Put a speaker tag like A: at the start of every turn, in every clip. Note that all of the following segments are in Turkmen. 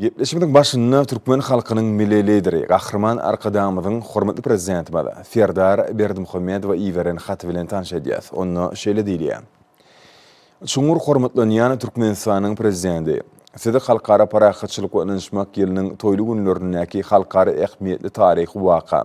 A: Gepleşigimiziň başynda türkmen halkynyň Milli Lideri, Gahryman Arkadagymyzyň hormatly Prezidentimiz Serdar Berdimuhamedowa iberen haty bilen tanyş edýäs. Onda şeýle diýilýär. Çuňňur hormatlanýan Türkmenistanyň Prezidenti! Sizi Halkara parahatçylyk we ynanyşmak ýylynyň toýly günlerindäki halkara ähmiýetli taryhy waka,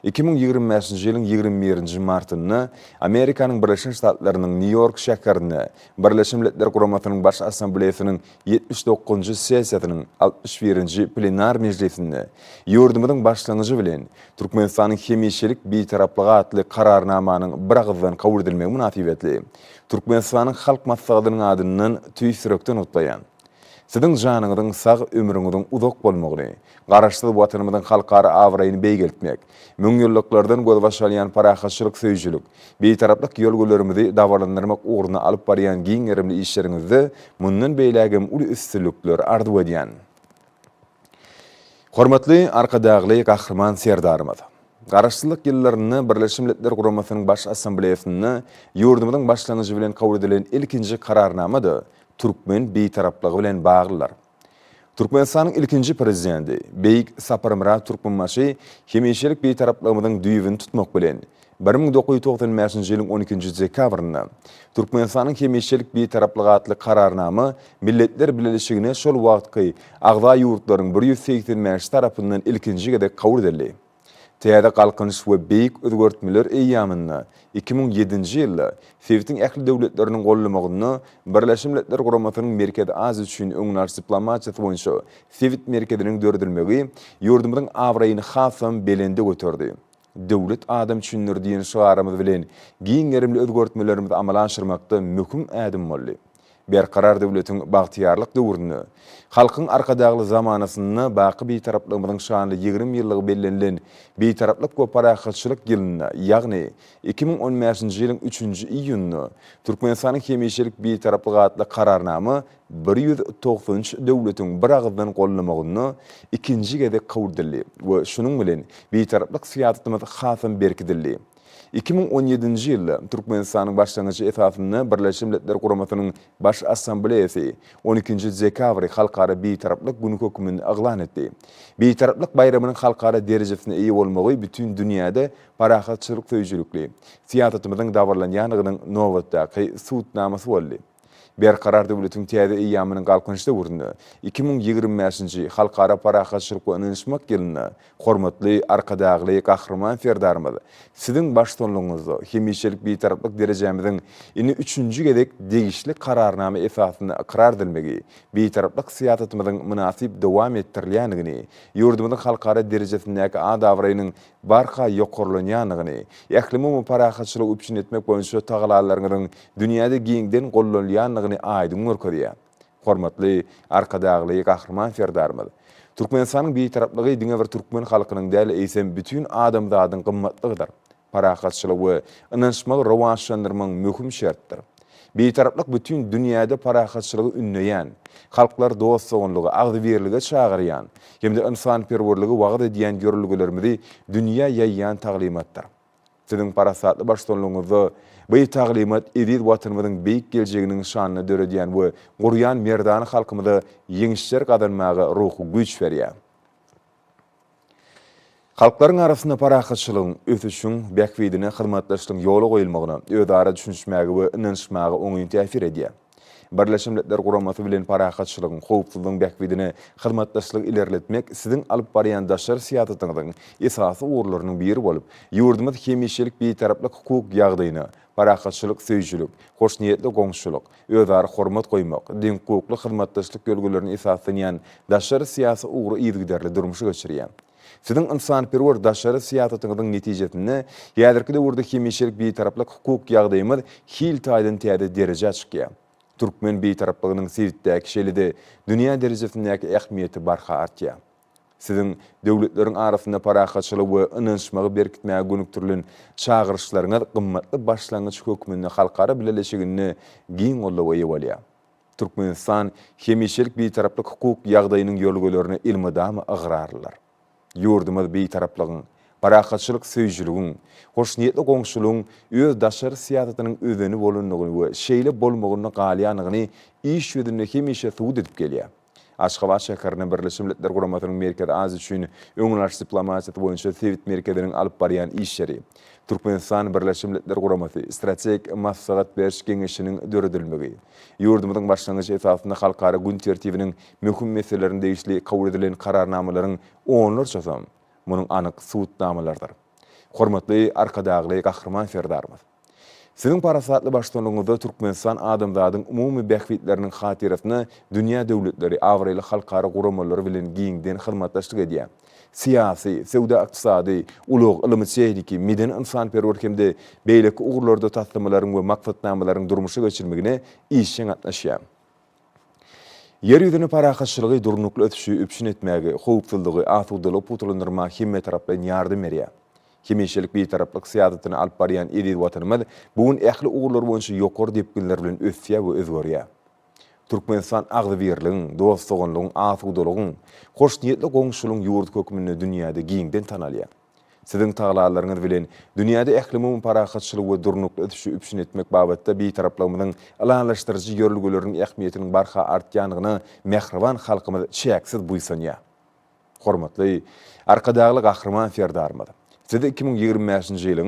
A: 2025-nji ýylyň 21-nji martynda Amerikanyň Birleşen Ştatlarynyň Nýu-Ýork şäherinde Birleşen Milletler Guramasynyň Baş Assambleýasynyň 79-njy sessiýasynyň 61-nji plenar mejlisinde ýurdumyzyň başlangyjy bilen Türkmenistanyň hemişelik Bitaraplygy atly Kararnamanyň biragyzdan kabul edilmegi mynasybetli Türkmenistanyň Halk Maslahatynyň adyndan tüýs ýürekden gutlaýan. Siziň janyňyzyň sag, ömrüňiziň uzak bolmagyny, Garaşsyz Watanymyzyň halkara abraýyny beýgeltmek, müňýyllyklardan gözbaş alýan parahatçylyk söýüjilik, Bitaraplyk ýörelgelerimizi dabaralandyrmak ugrunda alyp barýan giň gerimli işleriňizde mundan beýlägem uly üstünlikler arzuw edýän. Hormatly Arkadagly Gahryman Serdarymyz! Garaşsyzlyk ýyllarynda Birleşen Milletler Guramasynyň Baş Assambleýasynda ýurdumyzyň başlangyjy bilen kabul edilen ilkinji Kararnama-da türkmen Bitaraplygy bilen baglydyr. Türkmenistanyň ilkinji Prezidenti Beýik Saparmyrat Türkmenbaşy hemişelik Bitaraplygymyzyň düýbüni tutmak bilen, 1995-nji ýylyň on ikinji dekabrynda Türkmenistanyň hemişelik Bitaraplygy atly Kararnama Milletler Bileleşigine şol wagtky agza ýurtlaryň 185-i tarapyndan ilkinji gezek kabul edildi. Täze Galkynyş we beýik özgertmeler eýýamynda 2007-nji ýylda sebitiň ähli döwletleriniň gollamagynda Birleşen Milletler Guramasynyň Merkezi Aziýa üçin öňüni alyş diplomatiýasy boýunça sebit merkeziniň döredilmegi ýurdumyzyň abraýyny hasam belende göterdi. Döwlet adam üçindir diýen şygarymyz bilen giň gerimli özgertmelerimizi amala aşyrmakda möhüm ädim boldy. Berkarar döwletiň bagtyýarlyk döwründe, Halkyň Arkadagly zamanasynda baky Bitaraplygymyzyň şanly 20 ýyllygy bellenilen Bitaraplyk we parahatçylyk ýylynda, ýagny 2015-nji ýylyň üçünji iýunynda Türkmenistanyň hemişelik Bitaraplygy atly Kararnama 193 döwletiň biragyzdan gollamagynda ikinji gezek kabul edildi we şunuň bilen Bitaraplyk syýasatymyz hasam berkidildi. 2017-nji ýylda Türkmenistanyň başlangyjy esasynda Birleşen Milletler Guramasynyň Baş Assambleýasy on ikinji dekabry Halkara Bitaraplyk güni hökmünde yglan etdi. Bitaraplyk baýramynyň halkara derejesine eýe bolmagy bütin dünýäde parahatçylyk söýüjilikli syýasatymyzyň dabaralanýandygynyň nobatdaky subutnamasy boldy. Berkarar döwletiň täze eýýamynyň Galkynyş döwründe, 2025-nji Halkara parahatçylyk we ynanyşmak ýylynda hormatly Arkadagly Gahryman Serdarymyz Siziň baştutanlygyňyzda hemişelik Bitaraplyk derejämiziň indi üçünji gezek degişli Kararnama esasynda ykrar edilmegi Bitaraplyk syýasatymyzyň mynasyp dowam etdirilýändigini, ýurdumyzyň halkara derejesindäki at-abraýynyň barha ýokarlanýandygyny, ählumumy parahatçylygy üpjün etmek boýunça tagalalaryňyzyň dünýäde giňden gollanylýandygyny aýdyň görkezýär. Hormatly Arkadagly Gahryman Serdarymyz, Türkmenistanyň Bitaraplygy diňe bir türkmen halkynyň däl, eýsem, bütin adamzadyň gymmatlygydyr. Parahatçylygy we ynanyşmagy rowaçlandyrmagyň möhüm şertidir. Bitaraplyk bütin dünýäde parahatçylygy ündeýän, halklary dost-doganlyga, agzybirlige çagyrýan hem-de ynsanperwerligi wagyz edýän ýörelgelerimizi dünýä ýaýýan taglymatdyr. Siziň parasatly baştutanlygyňyzda bu taglymat eziz Watanymyzyň beýik geljeginiň şanyna döredýän we gurýan merdana halkymyza ýeňişler gazanmaga ruhy güýç berýär. Halklaryň arasynda parahatçylygyň, ösüşiň bähbidine hyzmatdaşlygyň ýola goýulmagyna, özara düşünişmäge we ynanyşmaga oňyn täsir edýär. Birleşen Milletler Guramasy bilen parahatçylygyň, howpsuzlygyň bähbidine hyzmatdaşlygy ilerletmek siziň alyp barýan daşary syýasatyňyzyň esasy ugurlarynyň biri bolup, ýurdumyz hemişelik Bitaraplyk hukuk ýagdaýyna, parahatçylyk söýüjilik, hoşniýetli goňşulyk, özara hormat goýmak, deňhukukly hyzmatdaşlyk ýörelgelerine esaslanýan daşary syýasy ugry yzygiderli durmuşa geçirýär. Siziň ynsanperwer daşary syýasatyňyzyň netijesinde häzirki döwürde hemişelik Bitaraplyk hukuk ýagdaýymyz hil taýdan täze derejä çykýar. Türkmen Bitaraplygynyň sebitdäki şeýle-de dünýä derejesindäki ähmiýeti barha artýar. Siziň döwletleriň arasynda parahatçylygy we ynanyşmagy berkitmäge gönükdirilen çagyryşlaryňyz gymmatly başlangyç hökmünde halkara bileleşiginde giň goldawa eýe bolýar. Türkmenistan hemişelik Bitaraplyk hukuk ýagdaýynyň ýörelgelerine elmydama ygrarlydyr. Ýurdumyz Bitaraplygyň, parahatçylyk söýüjiligiň, hoşniýetli goňşulygyň öz daşary syýasatynyň özeni bolandygyny we şeýle bolmagynda galýandygyny iş ýüzünde hemişe subut edip gelýär. Aşgabat şäherinde Birleşen Milletler Guramasynyň Merkezi Aziýa üçin öňüni alyş diplomatiýasy boýunça sebit merkeziniň alyp barýan işleri, Türkmenistan Birleşen Milletler Guramasy Strategik maslahat beriş geňeşiniň döredilmegi, ýurdumyzyň başlangyjy esasynda halkara gün tertibiniň möhüm meselelerine degişli kabul edilen Kararnamalaryň onlarçasam munuň anyk subutnamalarydyr. Hormatly Arkadagly Gahryman Serdarymyz! Siziň parasatly baştutanlygyňyzda Türkmenistan adamzadyň umumy bähbitleriniň hatyrasyna dünýä döwletleri, abraýly halkara guramalary bilen giňden hyzmatdaşlyk edýär. Syýasy, söwda-ykdysady, ulag, ylmy-tehniki, medeni-ynsanperwer hem-de beýleki ugurlarda taslamalaryň we maksatnamalaryň durmuşa geçirilmegine işjeň gatnaşýar. Ýer ýüzünde parahatçylygy, durnukly ösüşi üpjün etmäge, howpsuzlygy, asudalygy pugtalandyrmaga hemmetaraplaýyn ýardam berýär. Hemişelik Bitaraplyk syýasatyny alyp barýan eziz Watanymyz bu gün ähli ugurlar boýunça ýokary depginler bilen ösýär we özgerýär. Türkmenistan agzybirligiň, dost-doganlygyň, asudalygyň, hoşniýetli goňşulygyň ýurdy hökmünde dünýäde giňden tanalýar. Siziň tagalalaryňyz bilen dünýäde ählumumy parahatçylygy we durnukly ösüşi üpjün etmek babatda Bitaraplygymyzyň ylalaşdyryjy ýörelgeleriniň ähmiýetiniň barha artýandygyna mähriban halkymyz çäksiz buýsanýar. Hormatly Arkadagly Gahryman Serdarymyz, Sizi 2025-nji ýylyň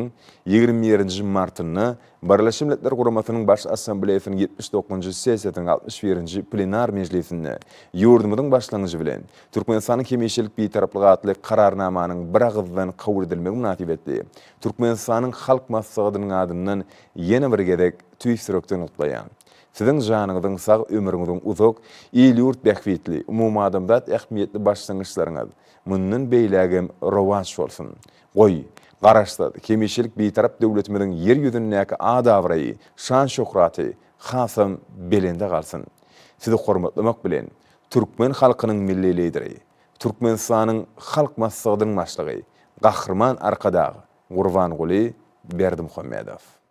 A: 21-nji martynda Birleşen Milletler Guramasynyň Baş Assambleýasynyň 79-njy sessiýasynyň 61-nji plenar mejlisinde ýurdumyzyň başlangyjy bilen Türkmenistanyň hemişelik Bitaraplygy atly Kararnamanyň biragyzdan kabul edilmegi mynasybetli Türkmenistanyň Halk Maslahatynyň adyndan ýene bir gezek tüýs ýürekden gutlaýan. Siziň janyňyzyň sag, ömrüňiziň uzak, il-ýurt bähbitli, umumadamzat ähmiýetli başlangyçlaryňyz mundan beýlägem rowaç bolsun! Goý, Garaşsyz, hemişelik Bitarap döwletimiziň Ýer ýüzündäki at-abraýy, şan-şöhraty hasam belende galsyn! Sizi hormatlamak bilen, türkmen halkynyň Milli Lideri, Türkmenistanyň Halk Maslahatynyň Başlygy Gahryman Arkadag Gurbanguly Berdimuhamedow.